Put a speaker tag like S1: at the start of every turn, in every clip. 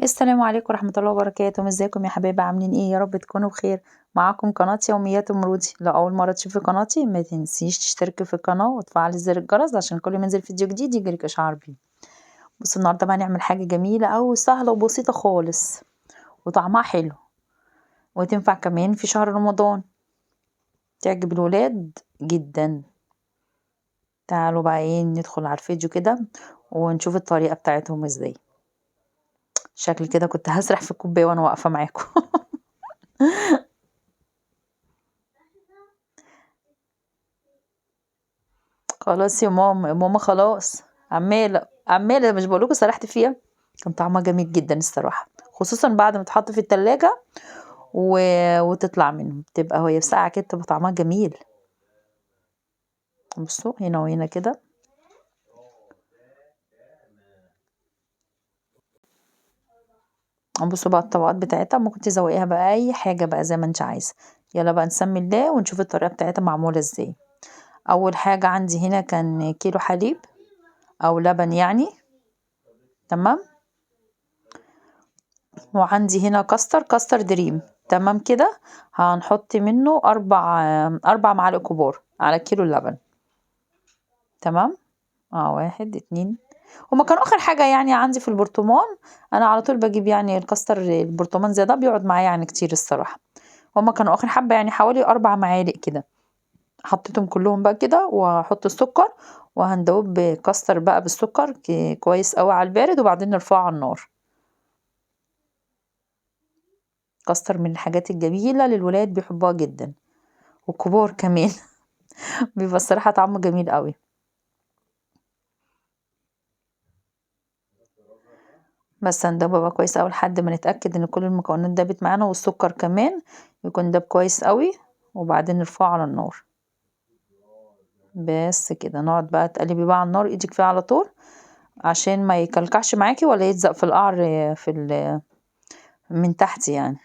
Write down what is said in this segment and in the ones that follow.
S1: السلام عليكم ورحمة الله وبركاته. ازيكم يا حبايبي؟ عاملين ايه؟ يا رب تكونوا بخير. معاكم قناة يوميات ام رودي. لو اول مرة تشوفي قناتي ما تنسيش تشتركي في القناة وتفعلي زر الجرس عشان كل ما ينزل فيديو جديد يجيلك اشعار بيه. بصوا النهارده بقى هنعمل حاجة جميلة أوي، سهلة وبسيطة خالص وطعمها حلو وتنفع كمان في شهر رمضان، تعجب الولاد جدا. تعالوا بقى ندخل على الفيديو كده ونشوف الطريقة بتاعتهم ازاي. شكل كده كنت هسرح في الكوباية وانا واقفة معاكم. خلاص يا ماما، يا ماما خلاص، عماله عماله مش بقولكوا سرحت فيها. كان طعمها جميل جدا الصراحة، خصوصا بعد ما تحط في التلاجة وتطلع منه، بتبقى وهي ساقعه كده بتبقى طعمها جميل. بصوا هنا وهنا كده. بصوا بقى الطبقات بتاعتها ممكن تزوقيها بقى اي حاجة بقى زي ما انت عايزه. يلا بقى نسمي الله ونشوف الطريقة بتاعتها معمولة ازاي. اول حاجة عندي هنا كان كيلو حليب او لبن يعني، تمام. وعندي هنا كاستر دريم، تمام كده. هنحط منه اربع معالق كبار على كيلو اللبن، تمام. 1 2، هما كانوا اخر حاجة يعني عندي في البرطمان. انا على طول بجيب يعني الكاستر البرطمان زي ده، بيقعد معايا يعني كتير الصراحة. هما كانوا اخر حبه يعني حوالي 4 معالق كده. حطيتهم كلهم بقى كده، وهحط السكر وهندوب كاستر بقى بالسكر كويس قوي على البارد، وبعدين نرفعه على النار. كاستر من الحاجات الجميلة للولاد، بيحبوها جدا والكبار كمان. بيبقى الصراحة طعمه جميل قوي. بس هندوبها بقى كويس قوي لحد ما نتاكد ان كل المكونات دابت معانا، والسكر كمان يكون داب كويس قوي، وبعدين نرفعه على النار. بس كده نقعد بقى تقلبي بقى على النار، ايدك فيها على طول عشان ما يكلكعش معاكي ولا يلزق في القعر من تحت يعني.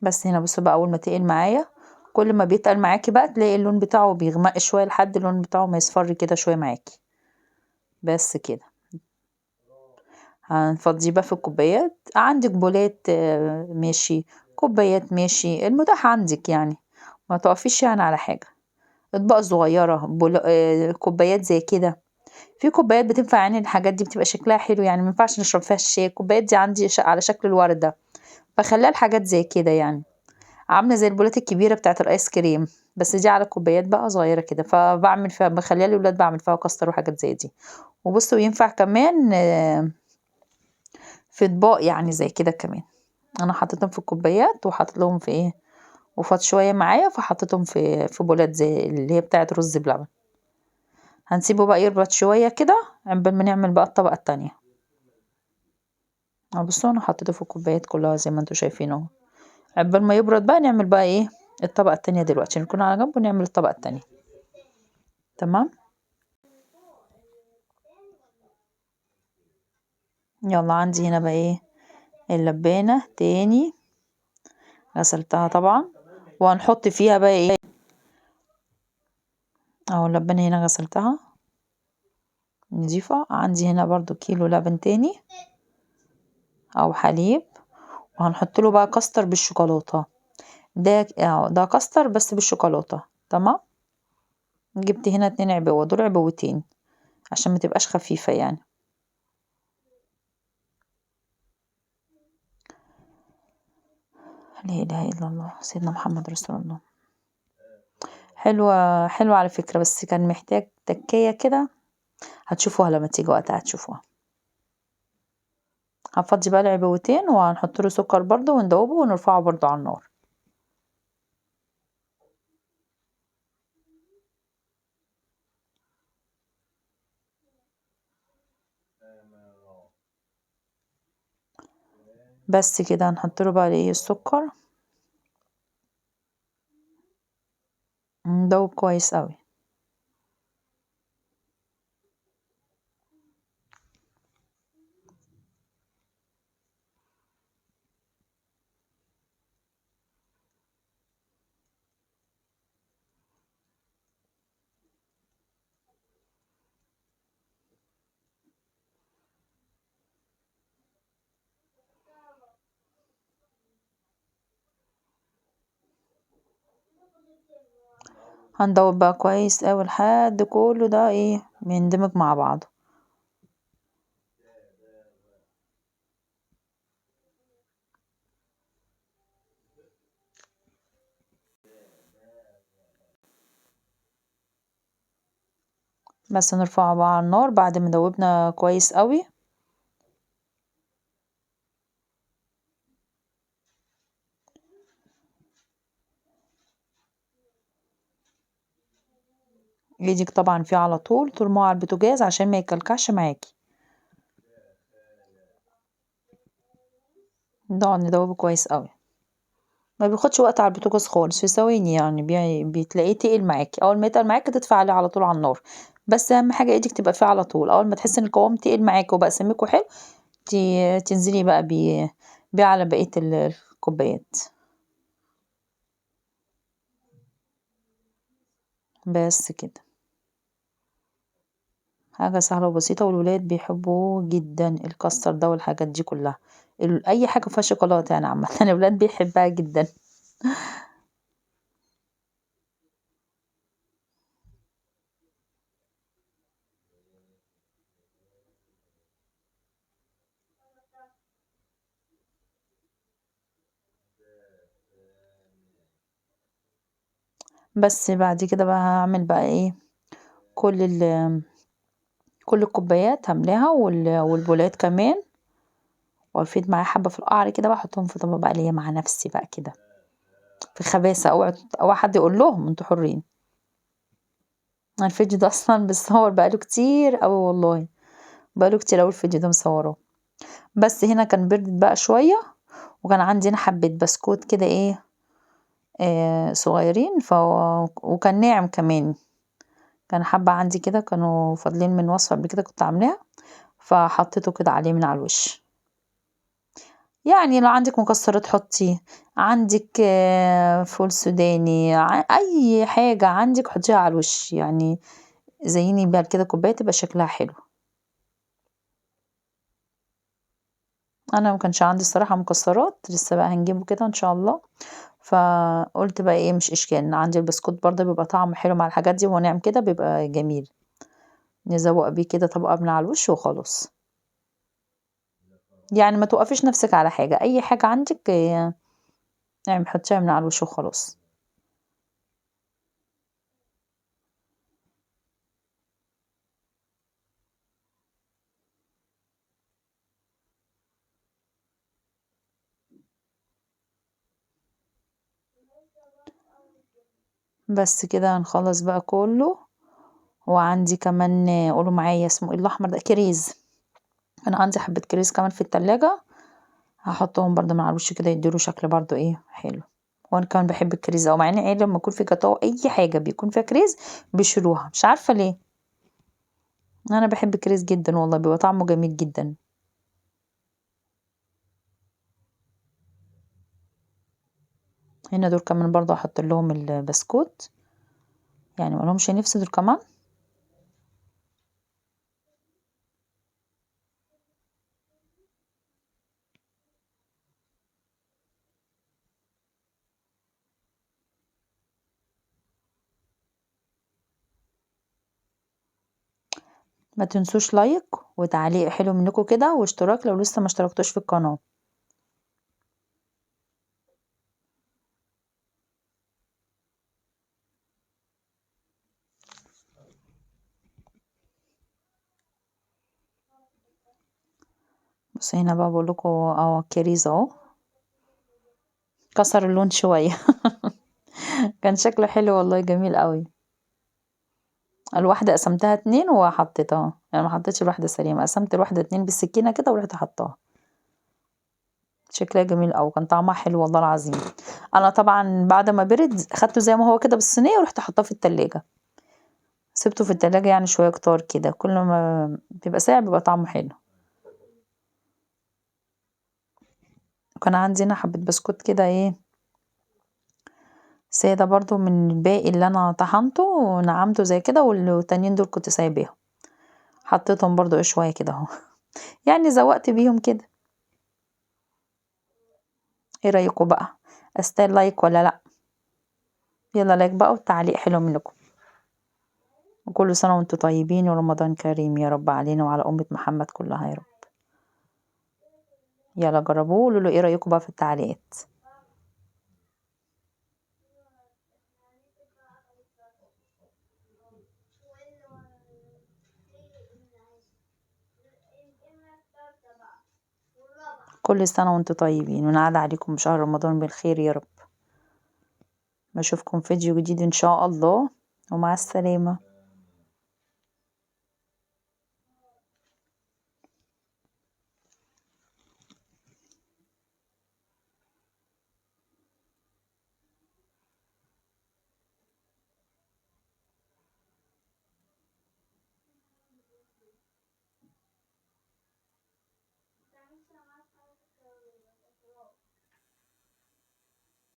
S1: بس هنا بصوا بقى اول ما تقل معايا، كل ما بيتقل معاكي بقى تلاقي اللون بتاعه بيغمق شوية لحد اللون بتاعه ما يصفر كده شوية معاكي. بس كده هنفضيه بقى في الكوبايات. عندك بولات، ماشي، كوبايات ماشي، المتاح عندك يعني، ما تقفيش يعني على حاجة. اطباق صغيرة، كوبايات زي كده. في كوبايات بتنفع يعني الحاجات دي بتبقى شكلها حلو يعني، ما ينفعش نشرب فيها الشاي. الكوبايات دي عندي على شكل الورده، فخليها الحاجات زي كده يعني، عامله زي البولات الكبيرة بتاعه الايس كريم، بس دي على كوبايات بقى صغيرة كده. فبعمل فيها، بخليها للولاد بعمل فيها كاستر وحاجات زي دي. وبصوا ينفع كمان، في اطباق يعني زي كده كمان. انا حطيتهم في الكوبايات وحطيت لهم في ايه، وفات شوية معايا فحطيتهم في بولات زي اللي هي بتاعه رز بلبن. هنسيبه بقى يربط شوية كده عقبال ما نعمل بقى الطبقة التانية. بصوا انا حطيته في الكوبايات كلها زي ما انتم شايفين اهو. عقبال ما يبرد بقى نعمل بقى ايه الطبقة التانية دلوقتي، نكون على جنب ونعمل الطبقة التانية، تمام. يلا عندي هنا بقى ايه اللبانة تاني، غسلتها طبعا، وهنحط فيها بقى ايه اهو. اللبانة هنا غسلتها نضيفة. عندي هنا برضو كيلو لبن تاني او حليب، وهنحط له بقى كاستر بالشوكولاتة. ده كاستر بس بالشوكولاتة، تمام. جبت هنا 2 عبوة، دول عبوتين عشان ما تبقاش خفيفة يعني. لا اله الا الله سيدنا محمد رسول الله. حلوة حلوة على فكرة، بس كان محتاج تكية كده، هتشوفوها لما تيجي وقتها هتشوفوها. هنفضي بقى العبوتين وهنحط له سكر برضو وندوبه ونرفعه برضو على النار. بس كده هنحط له بقى الايه السكر، ندوب كويس قوي. هندوب بقى كويس اوي لحد كله ده ايه بيندمج مع بعضه. بس نرفعه بقى على النار بعد ما دوبنا كويس قوي. ايدك طبعا فيه على طول طول ما هو على البوتاجاز عشان ما يكلكعش معاكي. نقعد ندوبه كويس قوي، ما بياخدش وقت على البوتاجاز خالص، في ثواني يعني بتلاقيه تقل معاكي. اول ما يتقل معاكي تدفع عليه على طول على النار، بس اهم حاجه ايدك تبقى فيه على طول. اول ما تحسي ان القوام تقل معاكي وبقى سميك وحلو تنزلي بقى بيه على بقيه الكوبايات. بس كده، حاجه سهله وبسيطه، والولاد بيحبوه جدا الكاستر ده والحاجات دي كلها، اي حاجه فيها شوكولاته يعني عامه الولاد بيحبها جدا. بس بعد كده بقى هعمل بقى ايه، كل الكوبايات هملاها والبولات كمان، وافيد معايا حبه في القعر كده بقى، احطهم في طبق بقى ليا مع نفسي بقى كده في خباثه، اوعى حد يقول لهم، انتوا حرين. الفيديو ده اصلا بتصور بقاله كتير قوي والله، بقاله كتير قوي الفيديو ده مصوراه. بس هنا كان برد بقى شويه، وكان عندي هنا حبه بسكوت كده ايه، صغيرين، وكان ناعم كمان، كان حبه عندي كده كانوا فاضلين من وصفه قبل كده كنت عاملاها، فحطيته كده عليه من على الوش. يعني لو عندك مكسرات حطي، عندك، فول سوداني، اي حاجه عندك حطيها على الوش، يعني زيني بيها كده كوبايه تبقى شكلها حلو. انا ما كانش عندي الصراحه مكسرات، لسه بقى هنجيبه كده ان شاء الله، فقلت بقى ايه مش اشكال، انا عندي البسكوت برضه بيبقى طعمه حلو مع الحاجات دي، وهو ناعم كده بيبقى جميل، نزوق بيه كده طبقه من على الوش وخلاص. يعني ما توقفيش نفسك على حاجه، اي حاجه عندك، حطيها من على الوش وخلاص. بس كده هنخلص بقى كله. وعندي كمان، قولوا معايا اسمه ايه الاحمر ده، كريز، انا عندي حبه كريز كمان في التلاجة، هحطهم برده مع الوش كده يديله شكل برده ايه حلو. وانا كمان بحب الكريز اوي، مع ان عيالي لما يكون في جاتوه اي حاجه بيكون فيها كريز بيشيلوها، مش عارفه ليه، انا بحب الكريز جدا والله، بيبقى طعمه جميل جدا. هنا دول كمان برضو هحط لهم البسكوت، يعني ما لهمش نفس دول كمان. ما تنسوش لايك وتعليق حلو منكم كده، واشتراك لو لسه ما اشتركتوش في القناة. بص هنا بقى بقول لكم اهو الكريز اهو كسر اللون شوية كان شكله حلو والله، جميل قوي. الواحدة قسمتها 2 وحطيتها، يعني ما حطيتش الواحدة سليمة، قسمت الواحدة 2 بالسكينة كده ورحت حطاها، شكلها جميل قوي، كان طعمها حلو والله العظيم. انا طبعا بعد ما برد خدته زي ما هو كده بالصينية ورحت حطاه في التلاجة، سبته في التلاجة يعني شوية كتار كده، كل ما بيبقى ساقع بيبقى طعمه حلو. وكان عندي هنا حبة بسكوت كده ايه سادة برضو من الباقي اللي انا طحنته ونعمته زي كده، والتانيين دول كنت سايباهم، حطيتهم برضو ايه شوية كده اهو يعني زوقت بيهم كده. ايه رأيكم بقى، استاهل لايك ولا لا؟ يلا like بقى والتعليق حلو منكم، وكل سنة وانتم طيبين ورمضان كريم يا رب علينا وعلى أمة محمد كلها يا رب. يلا جربوه وقولوا له ايه رأيكم بقى في التعليقات. كل سنة وانتم طيبين، ونعاد عليكم بشهر رمضان بالخير يا رب. بشوفكم فيديو جديد ان شاء الله، ومع السلامة.